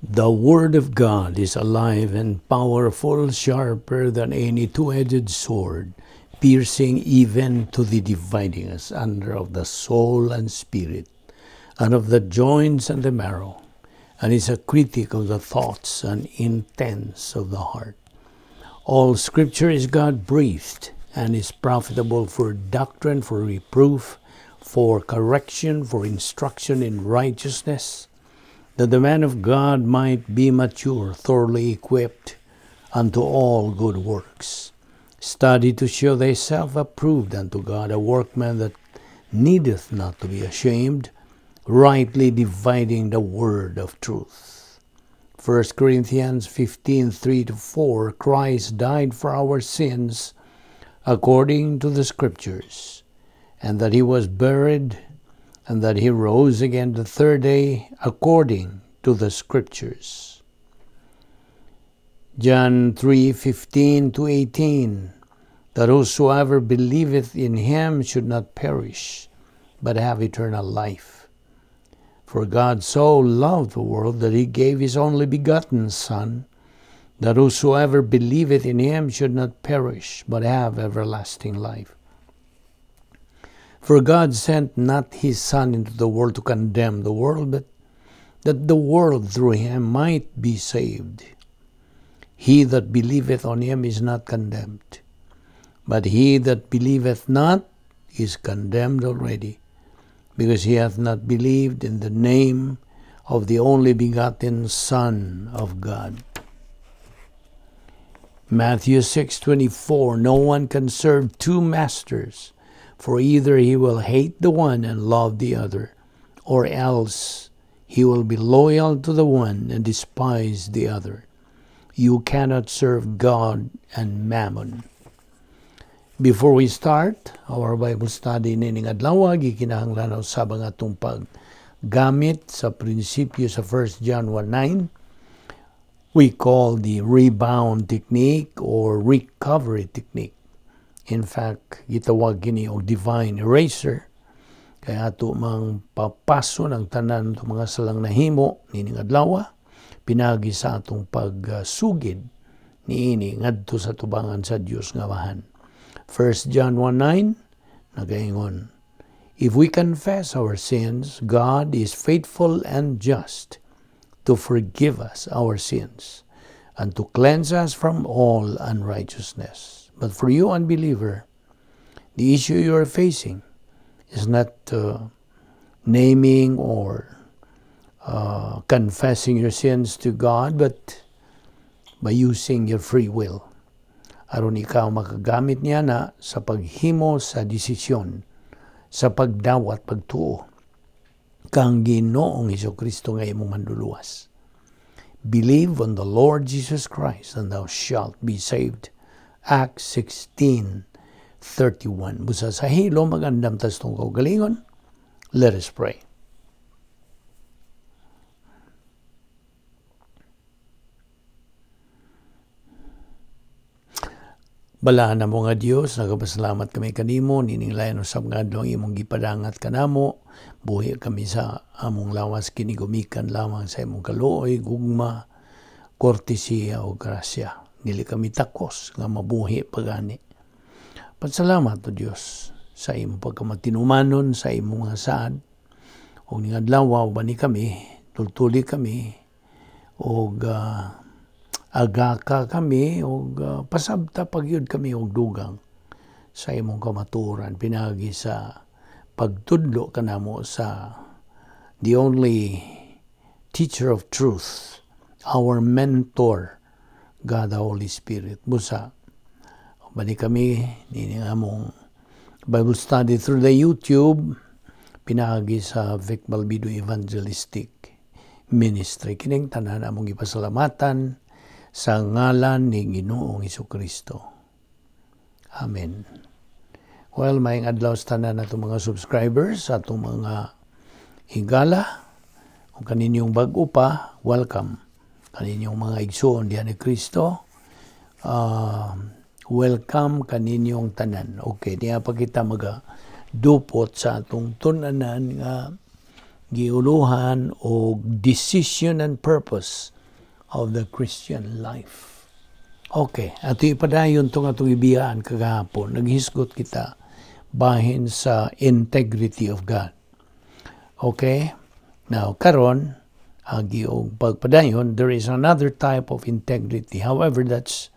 The Word of God is alive and powerful, sharper than any two-edged sword, piercing even to the dividing asunder of the soul and spirit, and of the joints and the marrow, and is a critic of the thoughts and intents of the heart. All Scripture is God-breathed and is profitable for doctrine, for reproof, for correction, for instruction in righteousness, that the man of God might be mature, thoroughly equipped unto all good works. Study to show thyself approved unto God, a workman that needeth not to be ashamed, rightly dividing the word of truth. 1 Corinthians 15:3-4, Christ died for our sins according to the Scriptures, and that he was buried, and that he rose again the third day according to the Scriptures. John 3:15-18, that whosoever believeth in him should not perish, but have eternal life. For God so loved the world that he gave his only begotten Son, that whosoever believeth in him should not perish, but have everlasting life. For God sent not his Son into the world to condemn the world, but that the world through him might be saved. He that believeth on him is not condemned, but he that believeth not is condemned already, because he hath not believed in the name of the only begotten Son of God. Matthew 6:24, no one can serve two masters, for either he will hate the one and love the other, or else he will be loyal to the one and despise the other. You cannot serve God and mammon. Before we start our Bible study nining adlaw, gikinahanglan usab ang atong paggamit sa prinsipyo sa 1 John 1:9, we call the rebound technique or recovery technique. In fact, gitawag kini og divine eraser, kaya ato mang papaso ng tanan itong mga salang nahimo nining adlaw, pinagi sa atong pagsugid niini ngadto sa tubangan sa Dios nga Amahan. 1 John 1:9 nagaingon, if we confess our sins, God is faithful and just to forgive us our sins and to cleanse us from all unrighteousness. But for you, unbeliever, the issue you are facing is not naming or confessing your sins to God, but by using your free will. Aron ikaw makagamit niya na sa paghimo sa desisyon, sa pagdawat pagtuo kang Ginoong Hesukristo nga imong manluluwas. Believe on the Lord Jesus Christ and thou shalt be saved. Acts 16:31. Busa sa hilo magandam tas tong kaugalingon. Let us pray. Balaan na mo nga Dios, nagapasalamat kami kanimo nining lain usab nga adlaw imong gipadangat kanamo. Buhi kami sa among lawas kini gumikan lamang sa imong kaluoy, gugma, kortesiya o grasya. Dili kami takos nga mabuhi pagani. Pasalamat o Dios sa imong pagkamatinumanon, sa imong mga saad. Og ning adlaw uban ni kami, tultuli kami og agaka kami og pasabta pagyud kami og dugang sa imong kamatuoran pinaagi sa pagtudlo kanamo sa the only teacher of truth, our mentor, God the Holy Spirit. Busa uban ni kami nining among Bible study through the YouTube pinaagi sa Vic Balbido Evangelistic Ministry. Kining tanan among gipasalamatan sa ngalan ni Ginoong Hesukristo. Amen. Well, maayong adlaw sa tanan atong mga subscribers, atong mga higala, kung kaninyong bag-o pa, welcome. Kaninyong mga igsoon diha ni Kristo, welcome kaninyong tanan. Okay, niya pa kita maga dupot sa atong tunanan nga Giuluhan og decision and purpose of the Christian life. Okay, ato ipadayon tong atong ibiyaan kagahapon. Naghisgot kita bahin sa integrity of God. Okay? Now, karon, agi og pagpadayon, there is another type of integrity. However, that's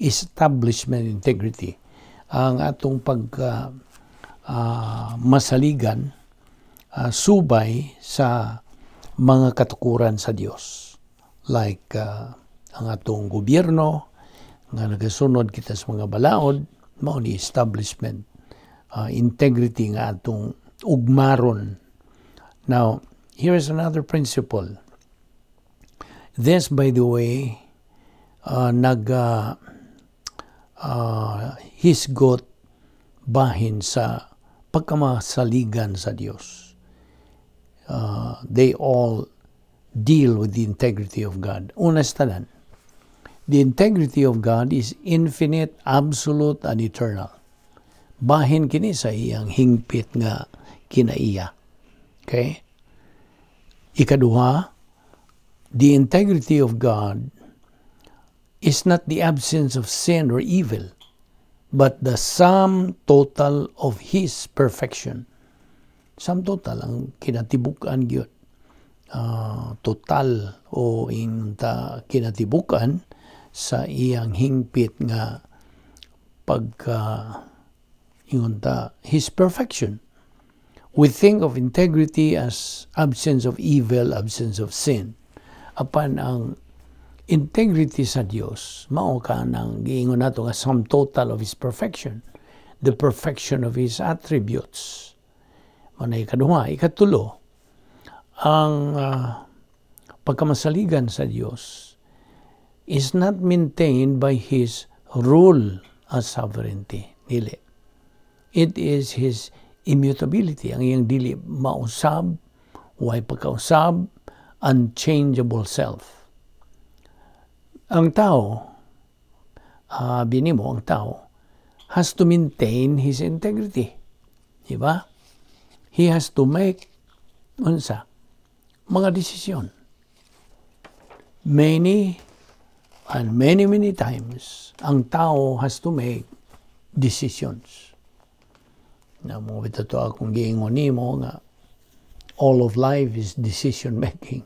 establishment integrity. Ang atong pagka masaligan subay sa mga katukuran sa Dios. Like ang atong gobyerno nga nagasunod kita sa mga balaod, mao ni establishment integrity nga atong ugmaron. Now, here is another principle. This, by the way, nag hisgot bahin sa pagkamasaligan sa Dios. They all deal with the integrity of God. Una sa tanan, the integrity of God is infinite, absolute, and eternal. Bahin kini sa iyang hingpit nga kinaiya. Okay? Ikaduha, the integrity of God is not the absence of sin or evil, but the sum total of His perfection. Sum total, ang kinatibukan gyud. Total o inta kinatibukan sa iyang hingpit nga pagka ingon ta His perfection. We think of integrity as absence of evil, absence of sin. Apan ang integrity sa Dios mao ka nang giingon nato nga sum total of His perfection, the perfection of His attributes. Mao na ikaduha. Ikatulo, ang pagkamasaligan sa Dios is not maintained by His rule as sovereignty. Dili. It is His immutability, ang iyang dili mausab, way pagkausab, unchangeable self. Ang tao, binimo ang tao, has to maintain his integrity. Diba? He has to make unsa mga desisyon. Many and many, many times, ang tao has to make decisions. Na mao bitaw to akong giingon nimo nga all of life is decision making.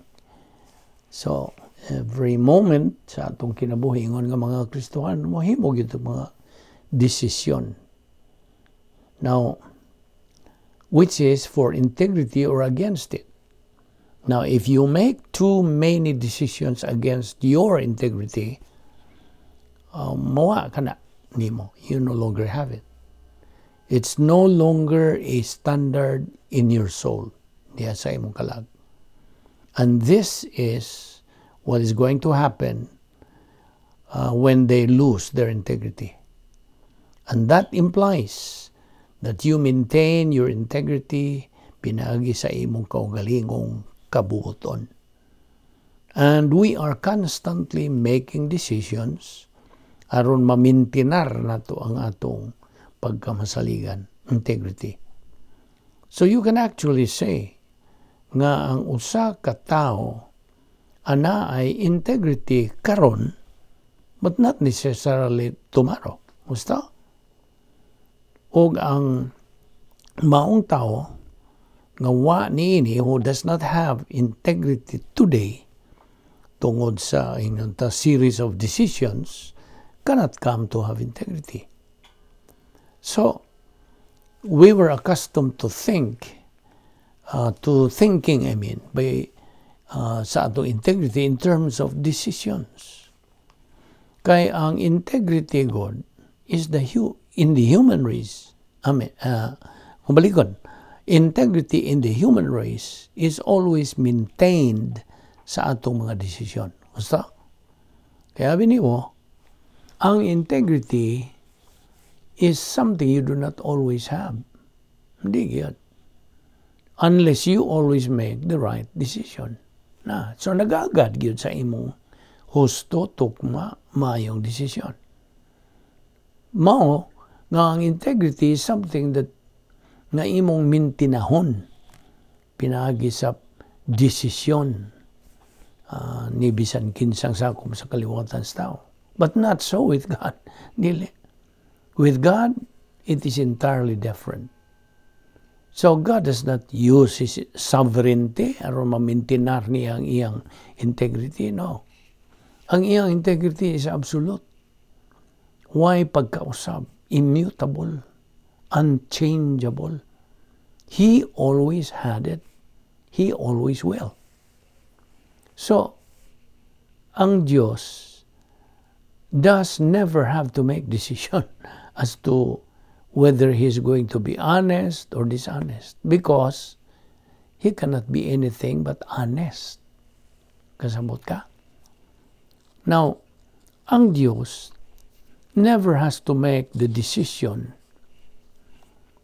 So, every moment sa atong kinabuhi ingon nga mga Kristohan, mohimo gyud mga desisyon. Now, which is for integrity or against it. Now, if you make too many decisions against your integrity, mawa ka na nimo. You no longer have it. It's no longer a standard in your soul. Diya sa imong kalag. And this is what is going to happen when they lose their integrity. And that implies that you maintain your integrity pinaagi sa imong kaugalingong kabuoton. And we are constantly making decisions aron mamintinar nato ang atong pagkamasaligan, integrity. So you can actually say nga ang usa ka tawo ana ay integrity karon but not necessarily tomorrow. Gusto? Og ang maong tao nga wa niini, who does not have integrity today tungod sa inyong ta series of decisions, cannot come to have integrity. So, we were accustomed to think, to thinking, I mean, by sa atong integrity in terms of decisions. Kay ang integrity God is the in the human race. I mean, kung balikon, integrity in the human race is always maintained sa atong mga desisyon. Gusto? Kaya mo, ang integrity is something you do not always have. Hindi gyud. Unless you always make the right decision. Na, so nagagad gyud sa imong husto, tukma, maayong desisyon. Mao nga ang integrity is something that nga imong mintinahon. Pinaagi sa desisyon ni bisan kinsang sakop sa kaliwatan sa tao. But not so with God. Dili. With God, it is entirely different. So God does not use His sovereignty aron ma-maintain niya ang iyang integrity. No. Ang iyang integrity is absolute. Way pagkausab? Immutable, unchangeable. He always had it. He always will. So, ang Diyos does never have to make decision as to whether he's going to be honest or dishonest because he cannot be anything but honest. Kasabot ka? Now, ang Diyos never has to make the decision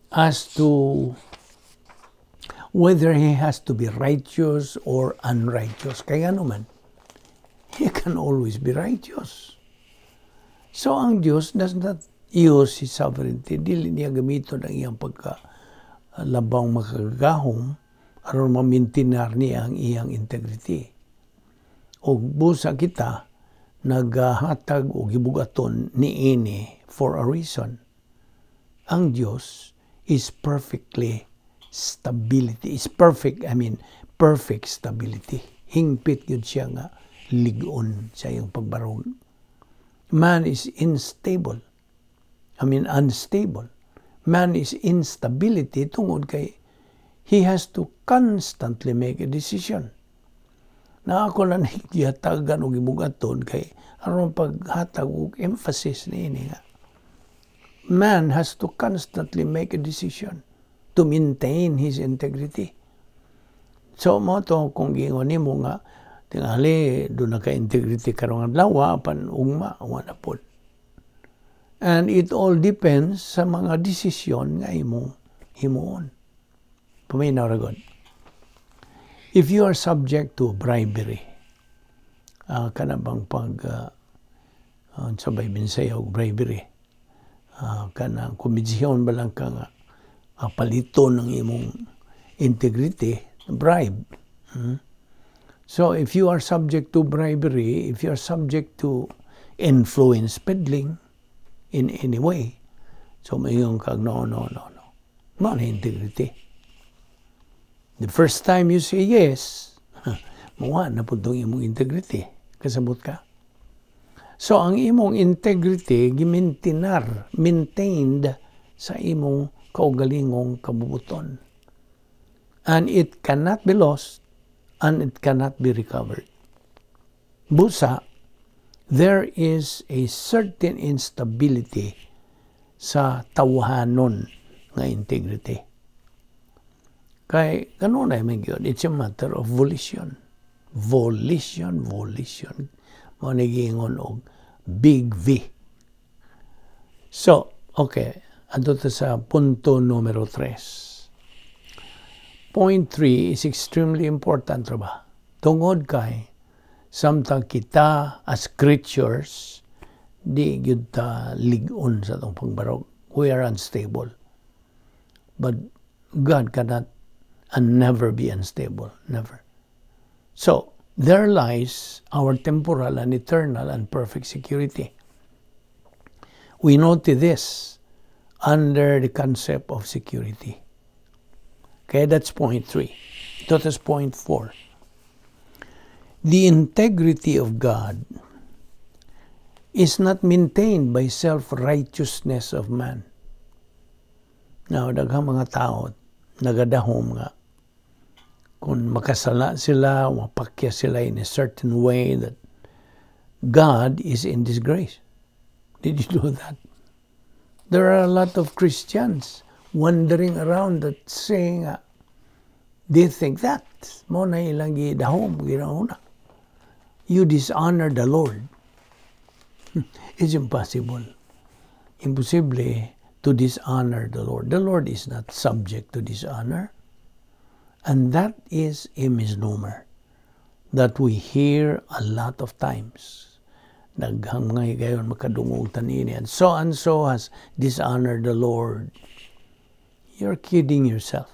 as to whether he has to be righteous or unrighteous. Kaya naman, he can always be righteous. So ang Diyos does not use His sovereignty. Dili niya gamiton ang iyang pagka labang makagagahom aron ma-maintain niya ang iyang integrity. O busa kita naghatag og gibugaton niini for a reason. Ang Diyos is perfectly stability. Is perfect, I mean, perfect stability. Hingpit gyud siya nga lig-on sa iyang pagbarog. Man is instable. I mean, unstable. Man is instability tungod kay he has to constantly make a decision. Na ako na nagihatagan og gibugaton kay aron paghatag og emphasis niini nga man has to constantly make a decision to maintain his integrity. So mao to kung giingon nimo nga tingali duna ka integrity karong adlaw, apan ugma wa na pod. And it all depends sa mga desisyon nga imo himuon. Paminaw ra god. If you are subject to bribery, kana bang pag sa Binisaya og bribery, kanang kumbinsiyon ba lang ka nga paliton ng imong integrity, bribe. So if you are subject to bribery, if you are subject to influence peddling in any way, so mayon kag, No. Mao na integrity." The first time you say yes, mawa na pud imong integrity. Kasabot ka? So ang imong integrity gimintinar, maintained sa imong kaugalingong kabubuton. And it cannot be lost and it cannot be recovered. Busa, there is a certain instability sa tawhanon nga integrity. Kay kanunay man gyud, it's a matter of volition. Volition, volition. Mao ni giingon og big V. So, okay, adto ta sa punto numero 3. Point 3 is extremely important ba? Tungod kay samtang kita as creatures di gyud ta lig-on sa atong pagbarog. We are unstable. But God cannot and never be unstable. Never. So, there lies our temporal and eternal and perfect security. We note this under the concept of security. Okay, that's point three. That is point four. The integrity of God is not maintained by self-righteousness of man. Now, daghang mga tao nagadahom nga kung makasala sila, mapakya sila in a certain way that God is in disgrace. Did you know that? There are a lot of Christians wandering around that saying they think that. Mao na ilang gidahom, ginauna. You dishonor the Lord. It's impossible. Imposible to dishonor the Lord. The Lord is not subject to dishonor. And that is a misnomer that we hear a lot of times. Daghang mga higayon makadungog ta niini. And so has dishonored the Lord. You're kidding yourself.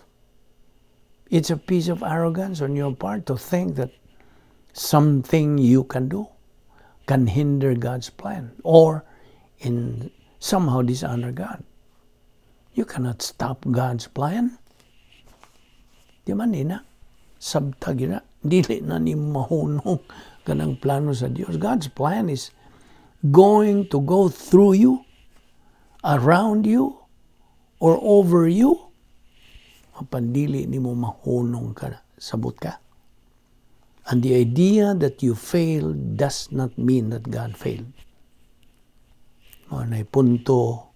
It's a piece of arrogance on your part to think that something you can do can hinder God's plan or in somehow dishonor God. You cannot stop God's plan. Di man ni na. Sabta gyud na. Dili na ni mahunong kanang plano sa Dios. God's plan is going to go through you, around you, or over you. Apan dili nimo mahunong ka na. Sabot ka. And the idea that you failed does not mean that God failed. Mao na punto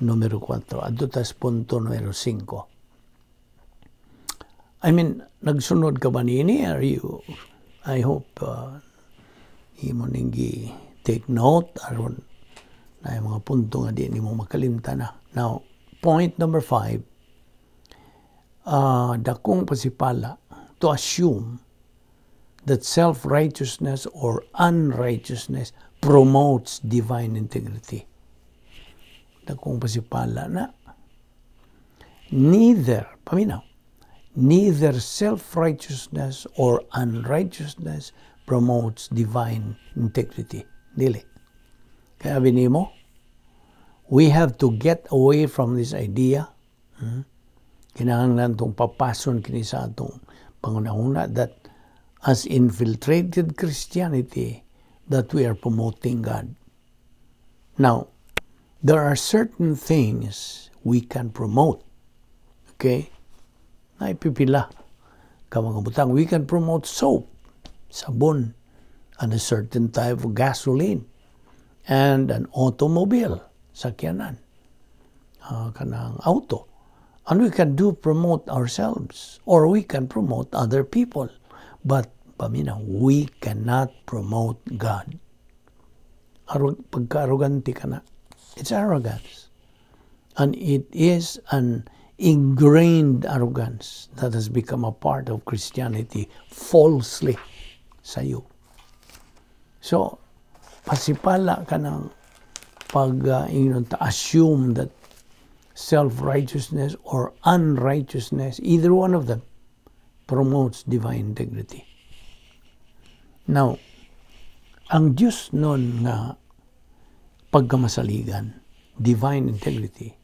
numero 4. Adto tas punto numero 5. I mean, nagsunod ka ba niini? Are you, I hope, imo ning take note aron na yung mga punto nga di nimo makalimtan na. Now, point number 5, dakong pasipala to assume that self-righteousness or unrighteousness promotes divine integrity. Dakong pasipala na. Neither, paminaw, neither self-righteousness or unrighteousness promotes divine integrity. Dili. Kaya binimo, we have to get away from this idea. Kinahanglan itong papason kini sa atong pangunahuna that has infiltrated Christianity, that we are promoting God. Now, there are certain things we can promote. Okay? Naipipila ka mga butang. We can promote soap, sabon, and a certain type of gasoline, and an automobile, sakyanan, kanang auto. And we can do promote ourselves, or we can promote other people. But, paminaw, we cannot promote God. Pagka-arrogante ka na, it's arrogance. And it is an ingrained arrogance that has become a part of Christianity falsely sa iyo. So, pasipala ka ng pag to assume that self-righteousness or unrighteousness, either one of them, promotes divine integrity. Now, ang Diyos nun nga pagkamasaligan, divine integrity,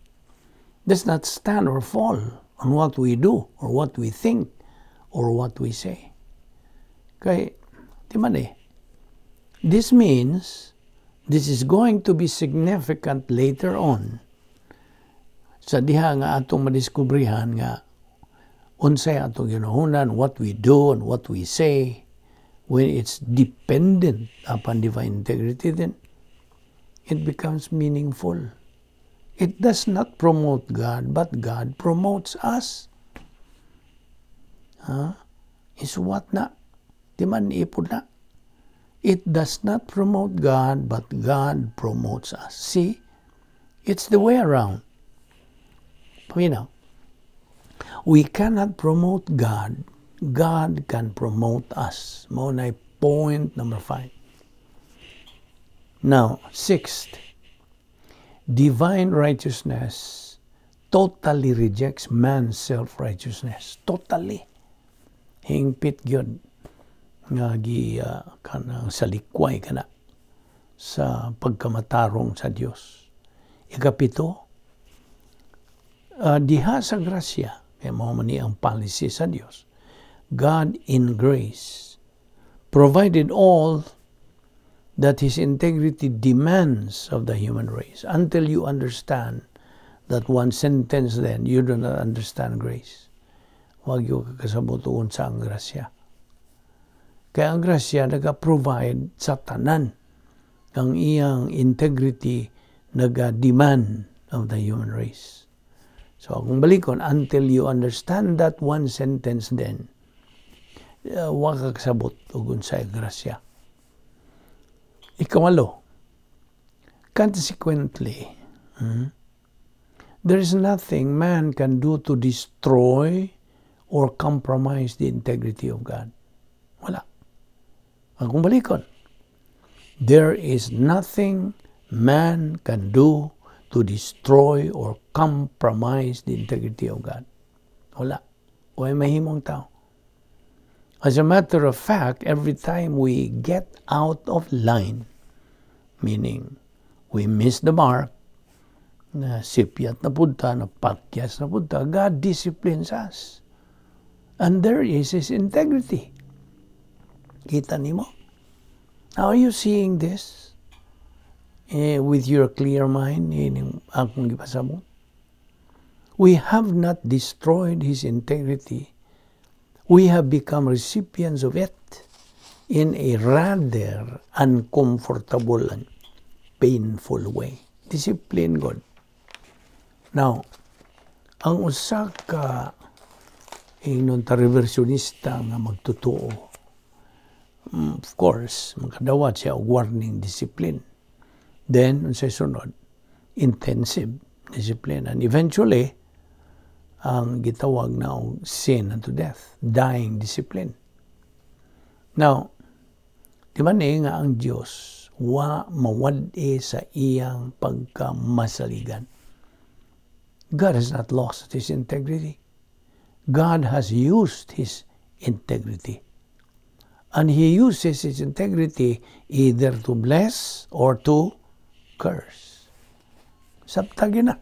does not stand or fall on what we do or what we think or what we say. Kay, di man eh. This means this is going to be significant later on sa diha nga atong madiskubrihan nga unsay atong ginahunan, what we do and what we say, when it's dependent upon divine integrity, then it becomes meaningful. It does not promote God, but God promotes us. Huh? Is what na? Di man ipod na. It does not promote God, but God promotes us. See? It's the way around. Paminaw, we cannot promote God. God can promote us. Mao na point number 5. Now, sixth, divine righteousness totally rejects man's self-righteousness. Totally. Hingpit gyud nga gi kanang salikway kana sa pagkamatarong sa Dios. Ikapito, diha sa grasya, kay mao man ni ang policy sa Dios. God in grace provided all that His integrity demands of the human race. Until you understand that one sentence, then you do not understand grace. Wag gyud kasabot sa ang grasya. Kaya ang grasya naga-provide sa tanan ang iyang integrity naga-demand of the human race. So kung balikon, until you understand that one sentence, then wa ka kasabot og unsay grasya. Ikawalo, consequently, there is nothing man can do to destroy or compromise the integrity of God. Wala. Akong balikon, there is nothing man can do to destroy or compromise the integrity of God. Wala. Way mahimong tao. As a matter of fact, every time we get out of line, meaning we miss the mark, na sipyat na pud ta, na pakyas na pud ta, God disciplines us. And there is His integrity. Kita nimo? Are you seeing this? Eh, with your clear mind, ining akong gipasabot? We have not destroyed His integrity. We have become recipients of it in a rather uncomfortable and painful way. Discipline God. Now, ang usa ka ingnon ta reversionista nga magtotoo, of course, makadawat siya og warning discipline. Then, unsay sunod? Intensive discipline. And eventually, ang gitawag na og sin unto death, dying discipline. Now, di ba ni nga ang Diyos wa mawad-i sa iyang pagkamasaligan? God has not lost His integrity. God has used His integrity. And He uses His integrity either to bless or to curse. Sabta na.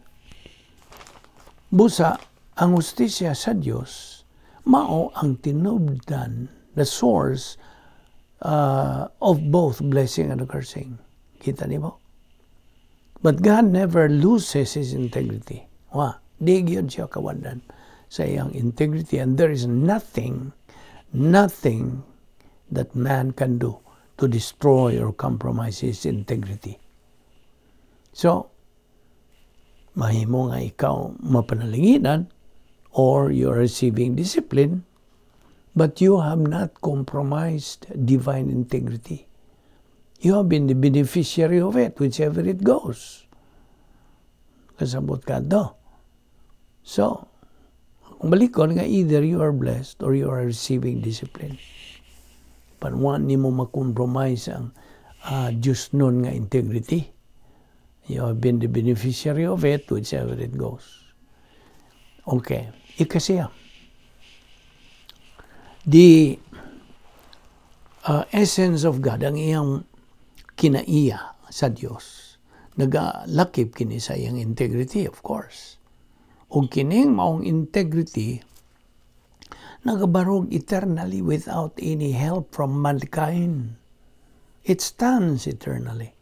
Busa, ang hustisya sa Dios mao ang tinubdan, the source of both blessing and cursing. Kita nimo? But God never loses His integrity. Wa, di gyud siya kawad-an sa iyang integrity, and there is nothing, nothing that man can do to destroy or compromise his integrity. So, mahimo nga ikaw mapanalinginan or you're receiving discipline, but you have not compromised divine integrity. You have been the beneficiary of it, whichever it goes. Kasabot ka do. So, kung balikon nga, either you are blessed or you are receiving discipline. But wa nimo makompromise ang Diyos nun nga integrity. You have been the beneficiary of it, whichever it goes. Okay. Ikasiya. The essence of God, ang iyang kinaiya sa Dios, nagalakip kini sa iyang integrity, of course. Ug kining maong integrity nagabarog eternally without any help from mankind. It stands eternally.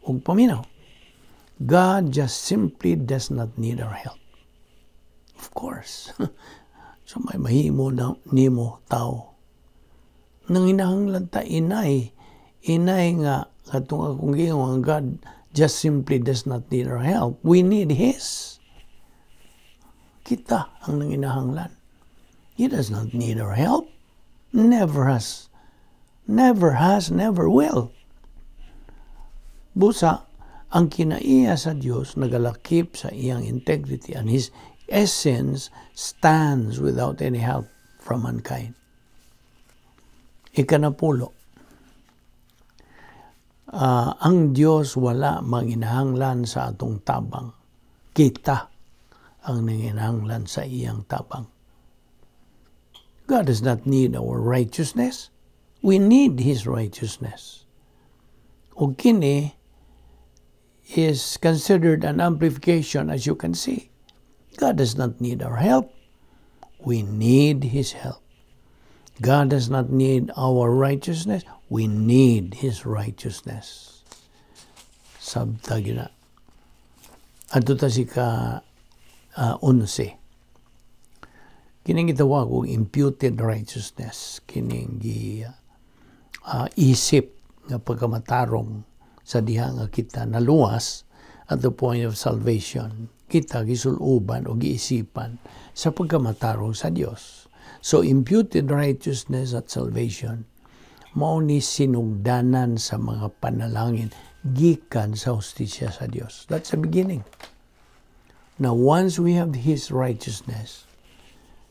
Ug paminaw, God just simply does not need our help. Of course. So may mahimo na nimo, tao. Nanginahanglan ta inay, inay nga katong akong giingon, ang God just simply does not need our help. We need His. Kita ang nanginahanglan. He does not need our help. Never has. Never has, never will. Busa, ang kinaiya sa Dios nagalakip sa iyang integrity, and His essence stands without any help from mankind. Ikanapulo, ang Dios wala manginahanglan sa atong tabang. Kita ang nanginahanglan sa iyang tabang. God does not need our righteousness. We need His righteousness. O kini is considered an amplification, as you can see. God does not need our help. We need His help. God does not need our righteousness. We need His righteousness. Sabta gina. Adto ta sa ika-11. Kining gitawag og imputed righteousness, kining gi isip nga pagkamatarong sa diha nga kita naluwas at the point of salvation. Kita gisuluban o giisipan sa pagkamatarong sa Dios. So imputed righteousness at salvation mao ni sinugdanan sa mga panalangin gikan sa hustisya sa Dios. That's the beginning. Now, once we have His righteousness,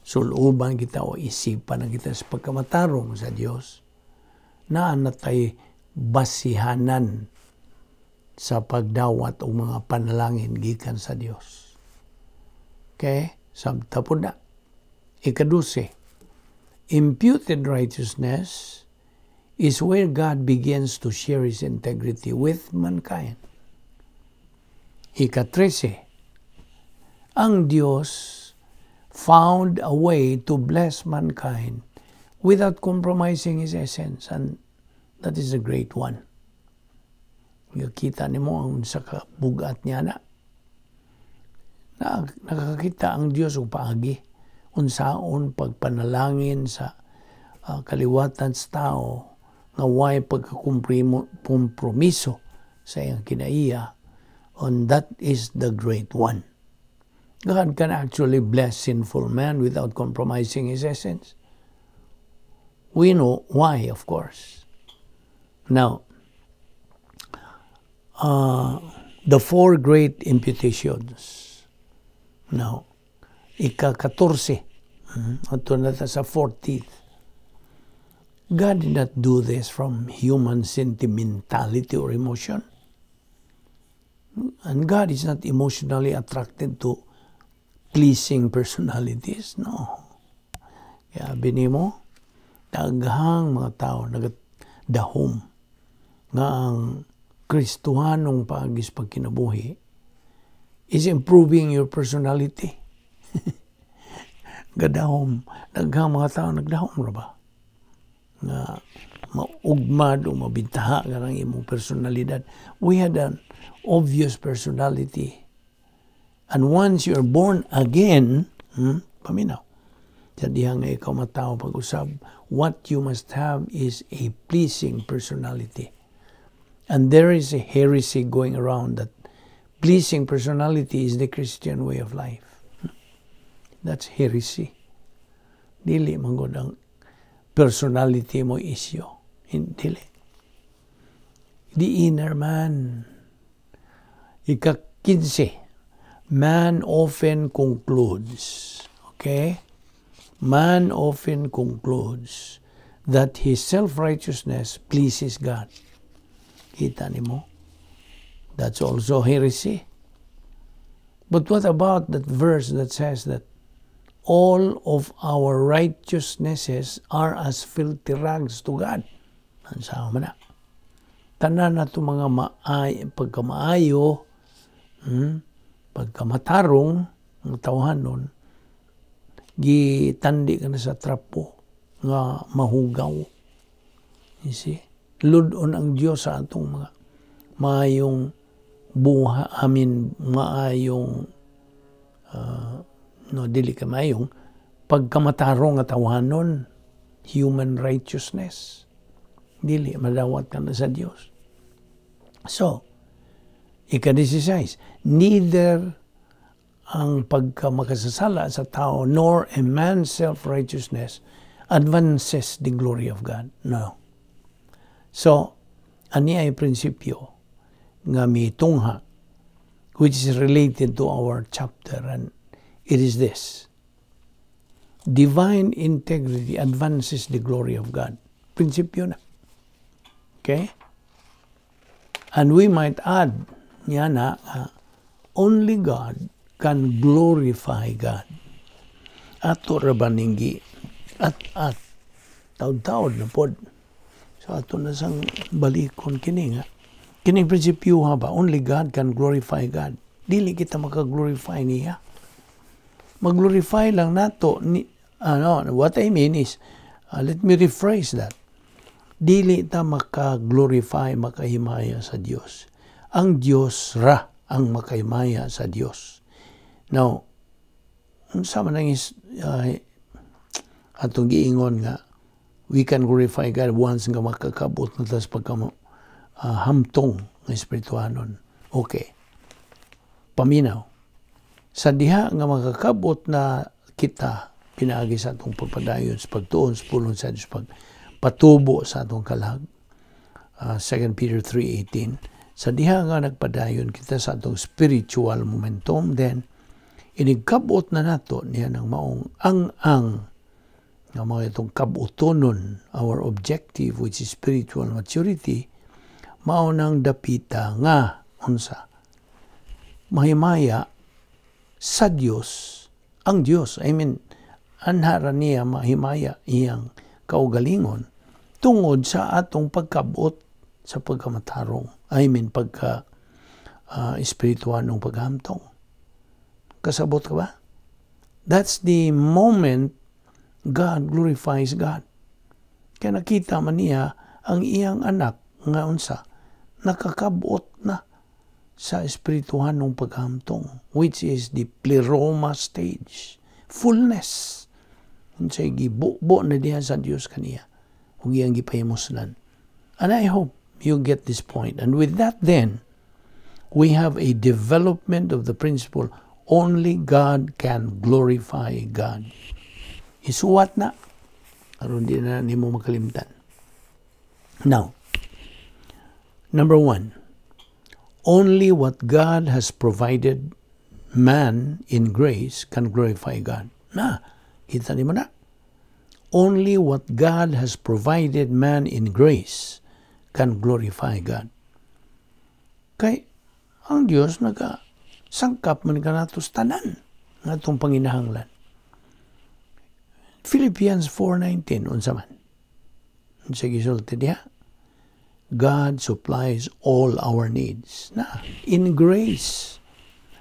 suluban kita o isipan na kita sa pagkamatarong sa Dios, naa na tay basihanan sa pagdawat og mga panalangin gikan sa Dios. Okay? Sabta po na. Ikadose, imputed righteousness is where God begins to share His integrity with mankind. Ikatrese, ang Diyos found a way to bless mankind without compromising His essence, and that is a great one. Kita nimo ang sa kabugat niya na. Na nakakita ang Diyos og paagi unsaon pagpanalangin sa kaliwatan sa tao nga way pagkakompromiso sa iyang kinaiya, and that is the great one. God can actually bless sinful man without compromising his essence. We know why, of course. Now, the four great imputations. Now, ika-14. Ato na sa 14th. God did not do this from human sentimentality or emotion. And God is not emotionally attracted to pleasing personalities. No. Kaya binimo, daghang mga tao nagadahom nga ang Kristohanong paagi sa pagkinabuhi is improving your personality. Gadahom, daghang mga tao nagdahom ra ba? Nga maugmad o mabintaha ka ng imong personalidad. We had an obvious personality. And once you're born again, paminaw, sa diha nga ikaw matao pag-usab, what you must have is a pleasing personality. And there is a heresy going around that pleasing personality is the Christian way of life. That's heresy. Dili man gud ang personality mo issue. Dili. The inner man. Ika-15, man often concludes, okay? Man often concludes that his self-righteousness pleases God. Kita nimo? That's also heresy. But what about that verse that says that all of our righteousnesses are as filthy rags to God? Ang sama na. Tanan na ito mga maay, pagkamaayo, pagkamatarong, ang tawhan nun, gitandi ka na sa trapo nga mahugaw. You see? Ludon ang Diyos sa atong mga maayong buha, I mean, maayong, no, dili ka maayong, pagkamatarong nga tawhanon, human righteousness. Dili, madawat ka na sa Diyos. So, ika-16, neither ang pagkamakasasala sa tao nor a man's self-righteousness advances the glory of God. No. So, ani ay prinsipyo nga mitungha which is related to our chapter, and it is this. Divine integrity advances the glory of God. Prinsipyo na. Okay? And we might add niya na only God can glorify God. Ato ra ba ninggi at taud-taud na pod. So ato na sang balikon kini nga. Kining prinsipyo ha ba, only God can glorify God. Dili kita maka-glorify niya. Mag-glorify lang nato ni ano, what I mean is, let me rephrase that. Dili ta maka-glorify, makahimaya sa Dios. Ang Dios ra ang makahimaya sa Dios. Now, unsa man ang is, atong giingon nga we can glorify God once nga makakabot na tas pagka hamtong nga espirituhanon? Okay. Paminaw. Sa diha nga makakabot na kita pinaagi sa atong pagpadayon sa pagtuon sa pulong sa Dios, pagpatubo sa atong kalag. 2 Peter 3:18. Sa diha nga nagpadayon kita sa atong spiritual momentum, then inigkabot na nato niya ng maong ang nga mga itong kabutonon, our objective, which is spiritual maturity, mao nang dapita nga unsa mahimaya sa Dios ang Dios. I mean, Anha ra niya mahimaya iyang kaugalingon tungod sa atong pagkabot sa pagkamatarong. I mean, pagka espirituanong paghamtong. Kasabot ka ba? That's the moment God glorifies God. Kaya nakita man niya ang iyang anak nga unsa nakakabot na sa espirituhanong paghamtong, which is the pleroma stage, fullness, unsay gibubo na diha sa Dios kaniya ug iyang gipahimuslan. And I hope you get this point. And with that, then we have a development of the principle: only God can glorify God. Isuwat na aron di na nimo makalimtan. Now, number one, only what God has provided man in grace can glorify God. Na, kita nimo na. Only what God has provided man in grace can glorify God. Kay ang Dios naga sangkap man kanato tanan nga atong panginahanglan. Philippians 4:19, unsa man? Unsa gisulti diha? God supplies all our needs. Na, in grace.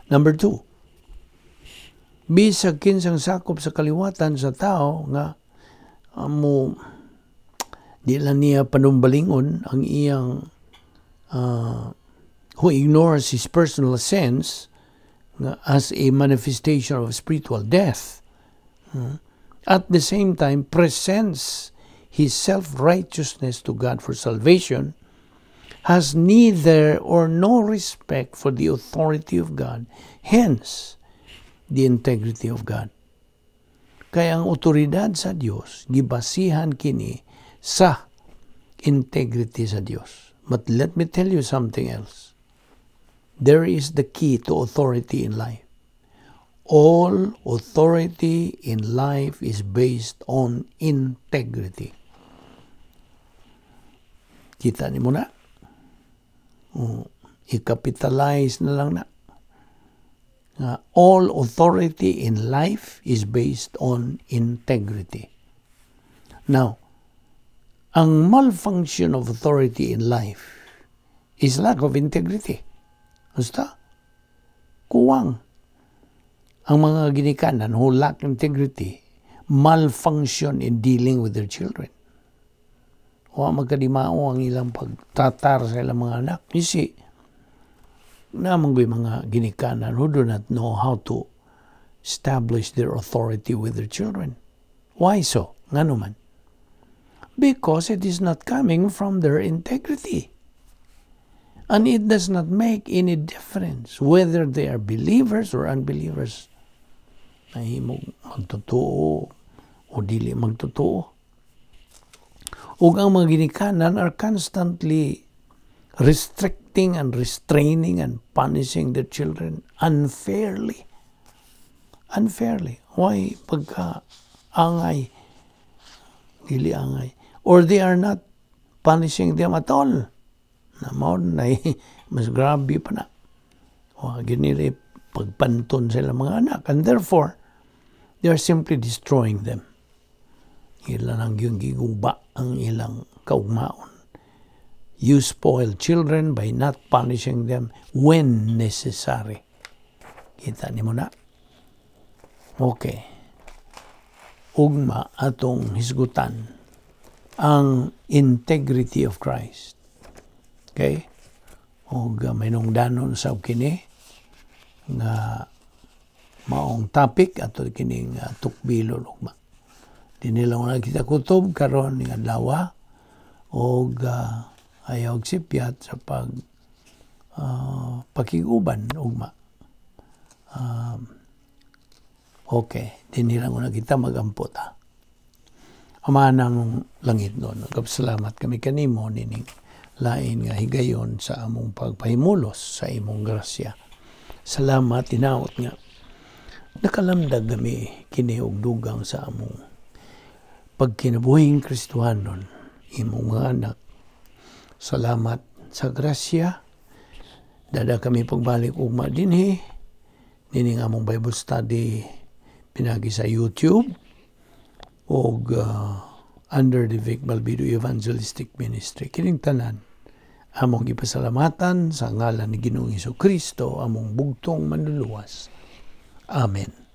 Number two, bisag kinsang sakop sa kaliwatan sa tao nga amo di lang niya panumbalingon ang iyang who ignores his personal sins nga as a manifestation of spiritual death, at the same time presents his self-righteousness to God for salvation, has neither or no respect for the authority of God, hence the integrity of God. Kaya ang otoridad sa Dios gibasihan kini sa integrity sa Dios. But let me tell you something else. There is the key to authority in life. All authority in life is based on integrity. Kita nimo na? O, i-capitalize na lang na. All authority in life is based on integrity. Now, ang malfunction of authority in life is lack of integrity. Basta, kuwang. Ang mga ginikanan who lack integrity malfunction in dealing with their children. Wa magkadimao ang ilang pagtratar sa ilang mga anak. You see, naa man mga ginikanan who do not know how to establish their authority with their children. Why so? Ngano man? Because it is not coming from their integrity. And it does not make any difference whether they are believers or unbelievers. Nahimong magtotoo o dili magtotoo. Ug ang mga ginikanan are constantly restricting and restraining and punishing their children unfairly. Unfairly. Why? Pagka angay, dili angay. Or they are not punishing them at all. Na mao na mas grabe pa na. O, ginili pagpanton sa ilang mga anak. And therefore, they are simply destroying them. Ila nang yung giguba ang ilang kaugmaon. You spoil children by not punishing them when necessary. Kita nimo na? Okay. Ugma atong hisgutan ang integrity of Christ. Okay? Og mainungdanon sa kini nga maong topic ato kining tukbilon ugma. Dinhi lang na kita kutob karon ning adlaw og ayaw sipyat sa pag pakiguban ugma. Okay, dinhi lang na kita magampot ha. Ama namong langitnon, nagpasalamat kami kanimo nining lain nga higayon sa among pagpahimulos sa imong grasya. Salamat, hinaot nga nakalamdag kami kini og dugang sa among pagkinabuhing Kristohanon, imong mga anak. Salamat sa grasya. Dada kami pagbalik ugma dinhi nining among Bible study pinagi sa YouTube. Og under the Vic Balbido Evangelistic Ministry. Kining tanan among gipasalamatan sa ngalan ni Ginoong Kristo, among bugtong Manluluwas. Amen.